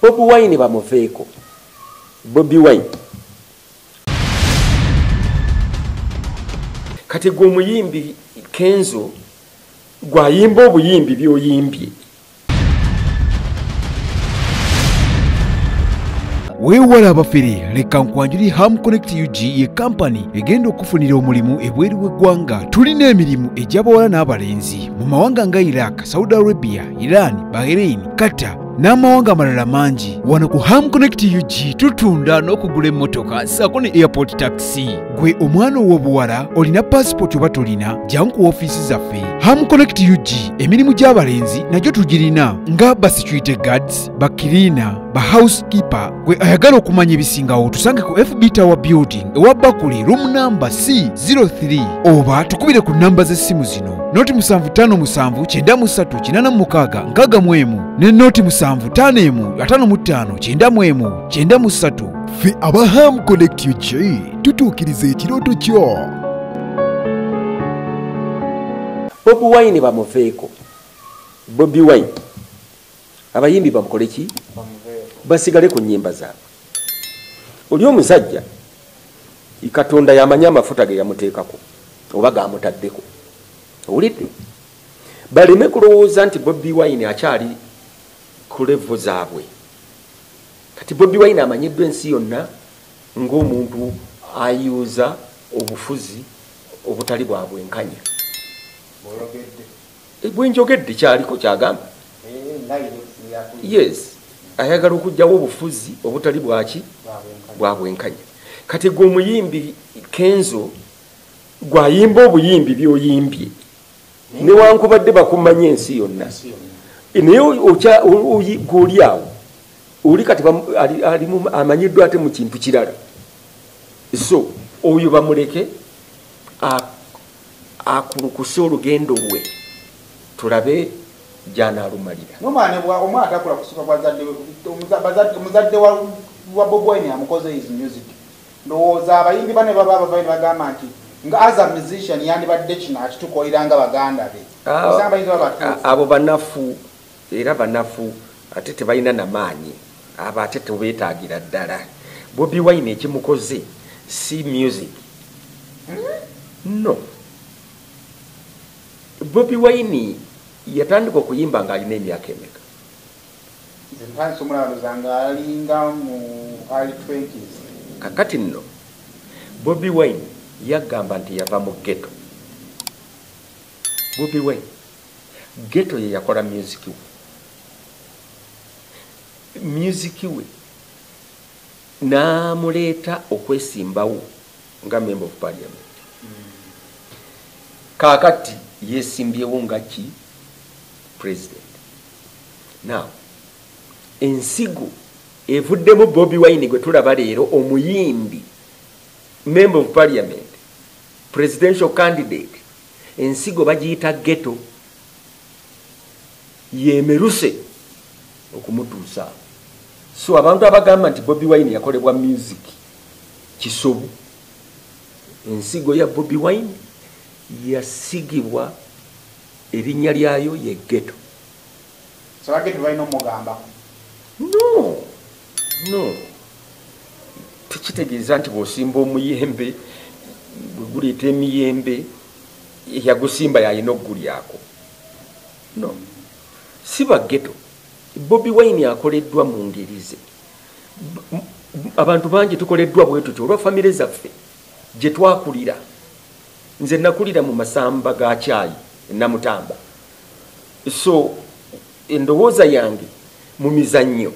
Bobi Wine bamuveeko. Bobi Wine kati gwe omuyimbi Kenzo gwayimba obuyimbi by'oyimbye. Weewala abafere, leka nkwanjuli Ham Connect UG ye kampani egenda okufunira omulimu ebweru w'eggwanga. Tulina emirimu egy'abawala n'abalenzi mu mawanga nga Iraq, Saudi Arabia, Iran, Bahrain, Qatar n'amawanga amalala mangi. Wano ku Ham Connect UG tutunda n'okugula emmotoka ssaako ne airport taxi. Gwe omwana ow'obuwala olina passport oba tolina, jangu ku ofiisi zaffe. Ham Connect UG emirimu gy'abalenzi nagyo tugirina nga ba security guards, ba cleaner, ba housekeeper. Gwe ayagala okumanya ebisingawo tusange ku FB Tower Building ewa Bakuli, room number C03, oba tukubire ku namba z'essimu zino: noti 757 93 86 61 ne noti 751 55 91 93. Ffe aba Ham Connect UG tutuukiriza ekirooto kyo. Bobi Wine bamuveeko. Bobi Wine abayimbi bamukole ki? Basigale ku nnyimba zaabwe. Oli omusajja Katonda yamanya amafuta ge yamuteekako oba gamutaddeko. Owulidde? Baleme kulowooza nti Bobi Wine akyali ku level zaabwe. Kati Bobi Wine amanyiddwa ensi yonna ng'omuntu ayuza obufuzi obutali bwa bwenkanya. Bwe njogedde kyaliko kyagamba. Yes, ayagala okuggyawo obufuzi obutali bwaki bwa bwenkanya. Kati gwe omuyimbi Kenzo gwayimba obuyimbi by'oyimbye newankubadde bakumanya ensi yonna, naye gw'oli awo oli kati amanyiddwa ate mu kintu kirala. So oyo bamuleke akulukuse olugendo lwe tulabe gy'anaalumalira. Omwana atakula kusuka omuzadde wa Bobi Wine amukoze his music. Ndowooza abayimbi bane baba abavayo ne bagamba nti nga as a musician yandibadde kino akitukolera nga baganda be. Abo banafu, era banafu ate tebalina namaanyi, abo ate tebeetaagira ddala. Bobi Wine ekimukoze si music. No. Bobi Wine yatandika okuyimba ng'alina emyaka emeka? Nze ntandise omulaloza ng'alinga mu early 20s. Kakati nno Bobi Wine yagamba nti yava mu ghetto. Bobi Wine ghetto ye yakola music we. Music we n'amuleeta okwesimbawo nga member of parliament. Kaakati yeesimbyewo nga ki? President. Now, ensigo evuddemu Bobi Wine gwe tulaba leero omuyimbi, member of parliament, presidential candidate, ensigo bagiyita ghetto, yemeruse okumutuusa. So abantu abagamba nti Bobi Wine yakolebwa music kisobu. Ensigo ya Bobi Wine yasigibwa erinnya lyayo ye ghetto. So ghetto balina omugamba? No, no. Tekitegeeza nti bw'osimba omuyembe bwe guleeta emiyembe yagusimba yalina okugulyako. No, si ba ghetto. Bobi Wine akoleddwa mu ngeri ze. Abantu bangi tukoleddwa bwe tutyo olwa famire zaffe gye twakulira. Nze nakulira mu masamba ga kyayi Namutamba. So endowooza yange mu mizannyo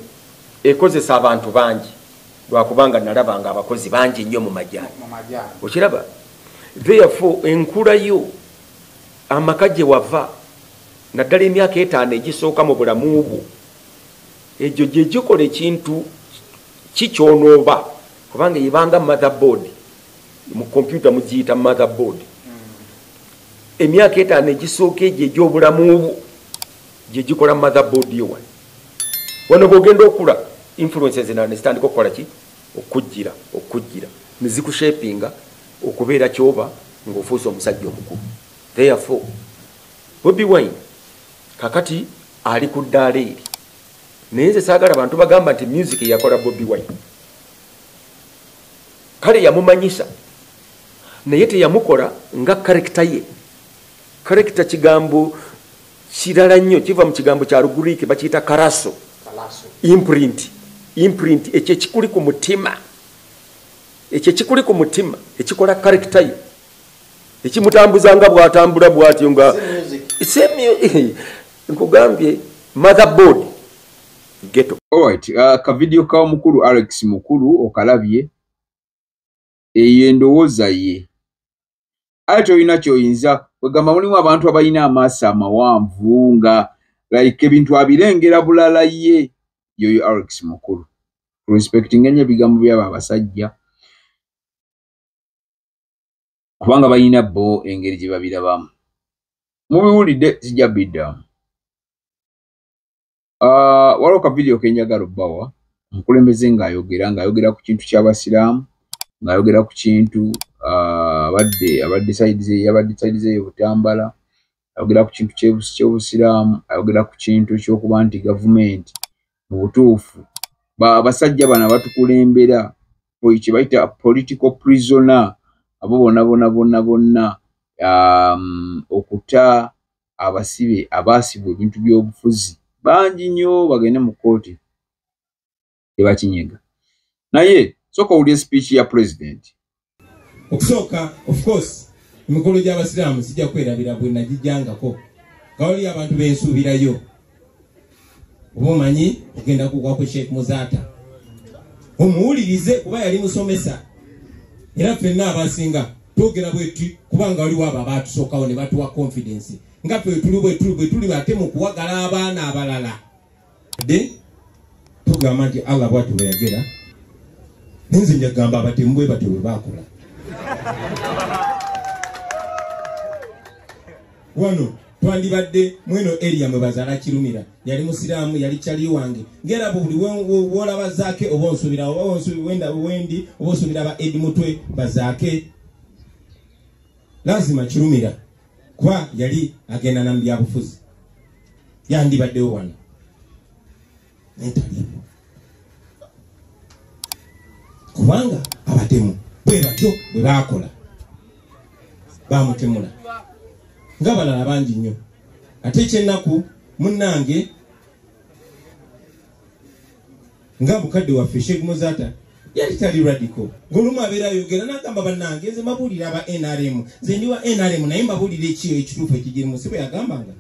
ekozesa abantu bangi lwakubanga nalabanga abakozi bangi nnyo mu majani. Okiraba? Therefore enkula yo amaka gye wava naddala emyaka 5 egisooka mu bulamu bwo egyo gye gikola ekintu kikyonooba, kubanga ebanga motherboard mu kompyuta mugiyita motherboard. Emyaka 5 egisooka egyo egy'obulamu bwo gye gikola motherboard yo wano. Wano bw'ogenda okula influences endala ne zitandika okukola ki? Okujjira, okujjira ne zikushapinga okubeera ky'oba ng'ofuuse omusajja omukulu. Therefore Bobi Wine kakati ali ku ddaala eri. Naye nze saagala bantu bagamba nti music yakola Bobi Wine. Kale yamumanyisa, naye teyamukola nga character ye. Character kigambo kirala nnyo, kiva mu kigambo kya Lugriiki bakiyita karaso. Imprint. Imprint ekyo ekikuli ku mutima. Ekyo ekikuli ku mutima ekikola character ye. Ekimutambuza nga bw'atambula bw'atyo nga nkugambye motherboard ghetto. Alright, ka video ka mukulu Alex Mukulu okalabye. Eyo endowooza ye. Ate olina ky'oyinza kwegamba, mulimu abantu abalina amaaso amawanvu nga like ebintu abirengera bulala. Ye yoyo Alex Mukulu. Respecting ennyo ebigambo by'abo abasajja, kubanga balina bo engeri gye babirabamu. Mubiwulidde, sijja biddamu. Waliwo ka video ke njagala obbawa, omukulembeze ng'ayogera ku kintu ky'abasiraamu, ng'ayogera ku kintu abadde side ze Butambala, ayogera ku kintu ky'obusiraamu, ayogera ku kintu ky'okuba nti gavumenti mu butuufu abasajja bano abatukulembera kye bayita political prisoner, abo bonna bonna bonna bonna, okuta abasibe abaasibwa ebintu by'obufuzi bangi nnyo, bagende mu kkooti tebakinyega. Naye sooka owulire speech ya president. Okusooka, of course, emikolo gy'abasiraamu sijja kwerabira bwe nagijjangako, nga waliyo abantu bensuubirayo. Oba omanyi ogenda kugwa ku Sheikh Muzaata, omuwulirize kuba yali musomesa, era ffenna abasinga twogera bwetu kubanga waliwo abo abaatusookawo ne batuwa confidence nga ffe tuli bwe tuli ate mu kuwagala abaana abalala. De tugamba nti Allah bw'atyo bwe yagera, nze njagamba abatemu bwe batyo bwe baakola. Wano twandibadde mweno area mwe bazaala Kirumira, yali musiraamu, yali kyali wange, ngera buli w'olaba Zaake oba onsuubira, oba onsuubira wendi, oba onsuubira ba Edi Mutwe bazaake, lazima Kirumira kuba yali agenda na byabufuzi yandibaddewo wano, naye taliiwo kubanga abatemu bwe batyo bwe baakola, baamutemula nga balala bangi nnyo. Ate ekyennaku munnange nga mukadde waffe Sheikh Muzaata yali tali radical, ng'olumu abeera ayogera n'agamba bannange nze mbabuulira aba NRM, nze ndi wa NRM naye mbabuulira ekiyo ekituufu ekigirimu, si bwe yagambanga.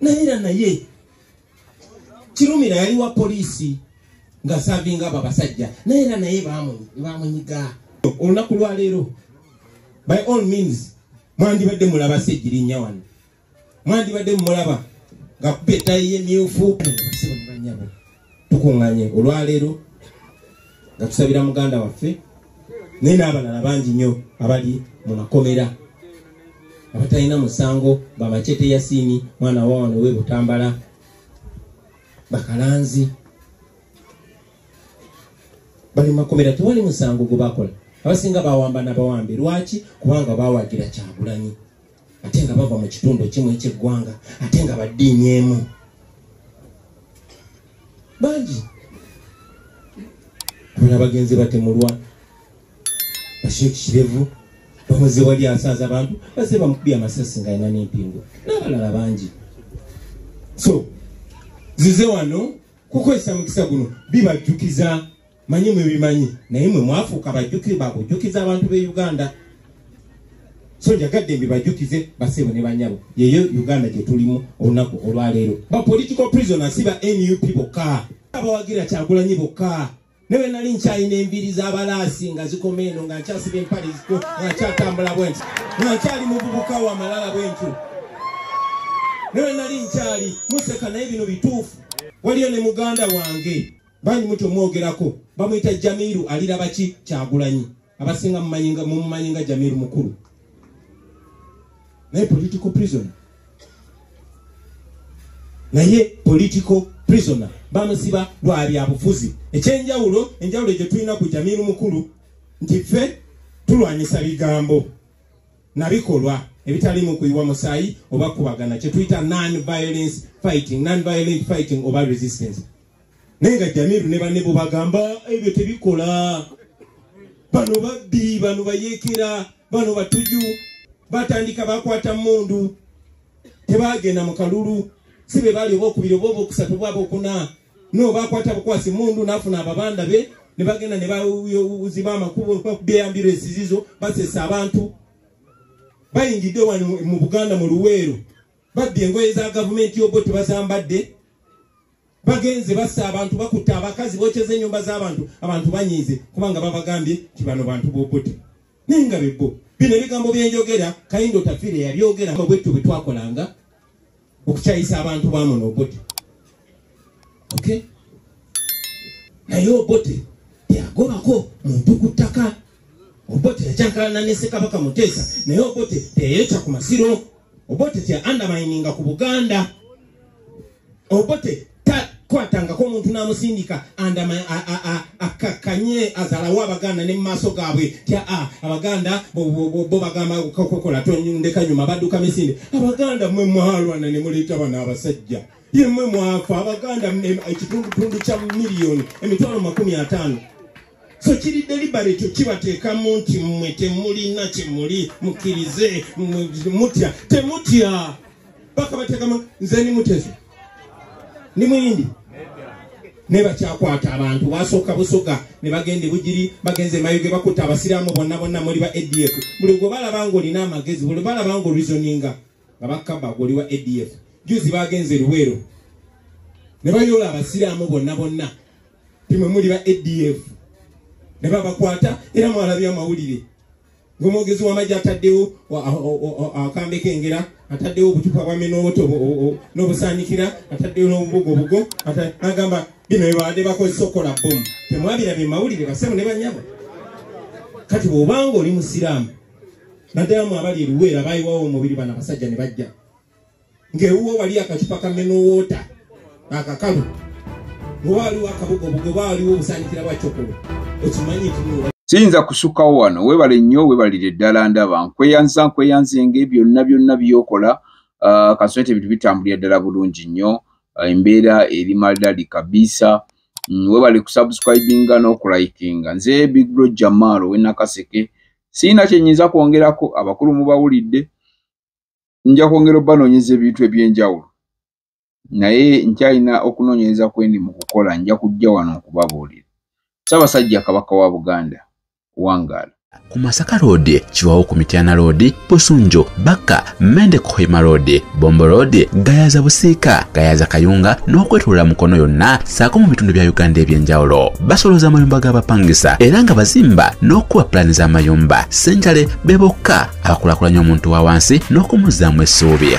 Naye era naye Kirumira yali wa poliisi nga savinga abo abasajja, naye era naye baamunyiga. Olunaku lwaleero by all means mwandibadde mulaba Ssegirinya wano, mwandibadde mulaba ng'akuba ettayi y'emyufu. Tukuŋŋaanye olwaleero nga tusabira muganda waffe naye n'abalala bangi nnyo abali mu makomera abatalina musango, Bamachete Yasini mwana wa wano w'e Butambala, Bakalanzi bali mu makomera, tewali musango gwe bakola. Abasinga bawamba n'abawambe. Lwaki? Kubanga bawagira Kyagulanyi, ate nga bava mu kitundu kimu eky'eggwanga, ate nga baddiini emu. Bangi abalala bagenzi batemulwa, Basheikh Kirevu bamuze wali asaaza abantu, bazze bamukubye amasasi ng'alina n'empingu, n'abalala bangi. So zize wano kukozesa mukisa guno bibajjukiza, manyi mwe bimanyi, naye mwe mwafuuka bakujjukiza abantu b'e Uganda. So njagadde mbibajjukize basebo ne bannyabo, yeyo Uganda gye tulimu olunaku olwaleero. Ba political prisoners si ba NUP bokka, abawagira Kyagulanyi bokka. Newe nali nkyalina enviiri z'abalaasi nga zikoma eno, nga nkyasiba empale nga nkyatambula bwe nti, nga nkyali muvubuka wa malala bwe ntyo. Newe nali nkyali museka, naye bino bituufu. Waliyo ne muganda wange bangi mutyo mwogerako, bamuyita Jamiru aliraba ki Kyagulanyi, abasinga mumumanyi nga Jamiru Mukulu, naye political prisoner. Naye political prisoner bamusiba lwa byabufuzi. Ekyenjawulo, enjawulo gye tulina ku Jamiru Mukulu nti ffe tulwanyisa bigambo na bikolwa ebitaliimu kuyiwa musaayi oba kubagana, kye tuyita non-violence fighting, non-violent fighting oba resistance. Naye nga Jamiru ne banne bo bagamba ebyo tebikola, bano babbi, bano bayeekera, bano batuju, batandika bakwata mmundu, tebagenda mu kalulu, si be baali oba okubiri oba okusatu oba okuna, no bakwata bukwasi mmundu n'afuna ababanda be ne bagenda ne baziba amakubo, bakubye esizizo, basesa abantu. Bayingidde wano mu Buganda mu Luweero, babbye engoye za gavumenti y'Obote tebazambadde, bagenze bassa abantu, bakutta abakazi, bokyeza ennyumba z'abantu, abantu banyiize kubanga babagambye nti bano bantu b'Obote. Naye nga bebbo bino ebigambo byenjogera Kayindo Otafiire yabyogera bwettu bwe twakolanga okukyayisa abantu bamuno Obote. Okay? Naye Obote teyagobako muntu ku ttaka. Obote yakyankalana ne Ssekabaka Muteesa, naye Obote teyeyokya ku masiro. Obote teya undermininga ku Buganda. Obote takwatangako omuntu n'amusindika akakkanye azalawo Abaganda ne mu maaso gaabwe tya Abaganda bo bagamba kokola tondeka nyuma badduka misinde. Abaganda mmwe mwalwana ne muleeta bano abasajja, ye mmwe mwafa. Abaganda ekitundutundu kya miliyoni 50,000. So kiri deliberate kibateekamu nti mmwe temulina kyemuli, mukkirize, mutya, temutya. Bakabateekamu nze ni Muteesa ni Muyindi ne bakyakwata abantu basooka Busoga ne bagenda Bugiri, bagenze Mayuge, bakutta abasiraamu bonna bonna muli ba ADF. Buli gwe balaba ng'olina amagezi, buli balaba ng'oreasoninga nga bakkaba gw'oli wa ADF. Juzi bagenze Luweero ne bayoola abasiraamu bonna bonna timwe muli ba ADF ne babakwata. Era mwalabye amawulire ng'omwogezi w'amagye ataddewo akambe k'engera, ataddewo obucupa bwa minooto n'obusaanikira, ataddewo n'obubugobugo, agamba bino bibadde bakozesa okukola bbomu. Temwabirabye mawulire basebo ne bannyabo. Kati bw'obanga oli musiraamu, naddala mu abali e Luweero abayiwawo omubiri bano abasajja ne bajja ng'ewuwo wali akacupa ka menowoota akakalu, nga waliwo akabugobugo, waliwo obusaanikira bwa kyokolo, okimanyi nti siyinza kusukkawo wano. Weebale nnyo, weebalire ddala. Ndaba nkweyanza nkweyanzenga byonna byonna by'okola. Kasente ebintu bitambulira ddala bulungi nnyo, embeera eri maridadi kabisa. Weebale kusubscribinga n'okulayikinga. Nze Big Bro Jamal ow'e Nakaseke, siyina kye nnyinza kwongerako, abakulu mubawulidde. Nja kwongera obbanoonyeza ebintu eby'enjawulo, naye nkyalina okunoonyereza kwendi mu kukola, nja kujja wano okubabuulira. Ssaabasajja Kabaka wa Buganda, wangaala. Ku Masaka Road, Kiwawo ku Mityana Road, Busunjo, Bakka, Mende Kohima Road, Bombo Road, Gayaza Busiika, Gayaza Kayunga n'okwetooloola Mukono yonna ssaako mu bitundu bya Uganda eby'enjawulo. Basolooza amayumba g'abapangisa era nga bazimba n'okuba pulaani z'amayumba. Ssenjale be bokka abakulaakulanya omuntu wa wansi n'okumuzzaamu essuubi.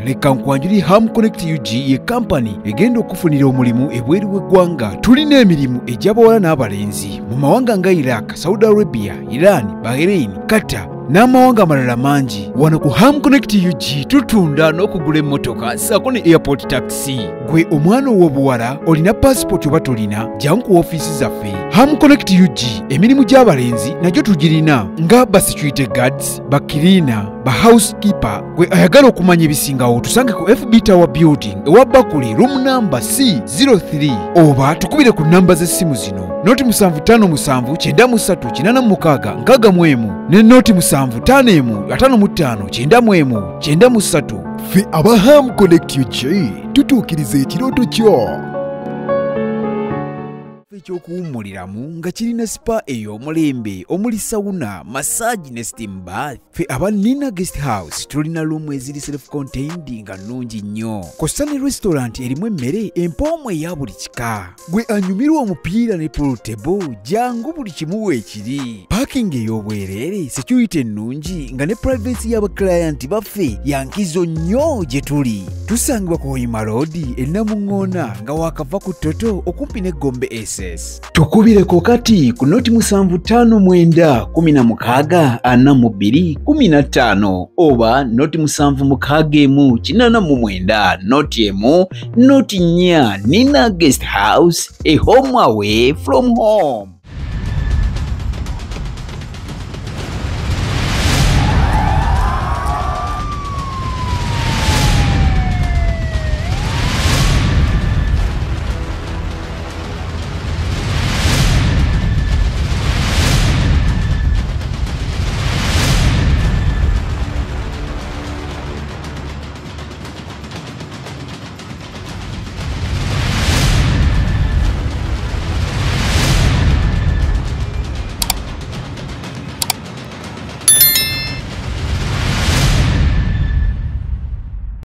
Leka nkwanjuli Ham Connect UG ye kampani egenda okufunira omulimu ebweru w'eggwanga. Tulina emirimu egy'abawala n'abalenzi mu mawanga nga Iraq, Saudi Arabia, Iran, Bahrain, Qatar n'amawanga amalala mangi. Wano ku Ham Connect UG tutunda n'okugula emmotoka ssaako ne airport taxi. Gwe omwana ow'obuwala olina passport oba tolina, jangu ku ofiisi zaffe. Ham Connect UG emirimu gy'abalenzi nagyo tugirina nga ba security guards, ba cleaner, ba housekeeper. Gwe ayagala okumanya ebisingawo tusange ku FB Tower Building ewa Bakuli room number C03 oba tukubire ku namba z'essimu zino noti 757 93 86 61 ne noti 751 55 91 93. Ffe aba Ham Connect UG tutuukiriza ekirooto kyo. Ekyokuwummuliramu nga kirina spa ey'omulembe omuli sauna, massage ne steam bath. Ffe aba Nina Guest House tulina luumu eziri self contained nga nnungi nnyo, kw'ossa ne restaurant erimu emmere empoomu eya buli kika. Gwe anyumirwa omupiira ne pool table, jangu buli kimu weekiri. Parking ey'obwereere, security ennungi nga ne privacy y'abaclient baffe yankizo nnyo gye tuli. Tusangibwa ku Hoima Road e Namuŋŋoona nga waakava ku Toto okumpi ne Gombe SS. Tukubireko kati ku noti 759 16 42 15 oba noti 761 89 noti 1 noti 4. Nina Guest House, a home away from home.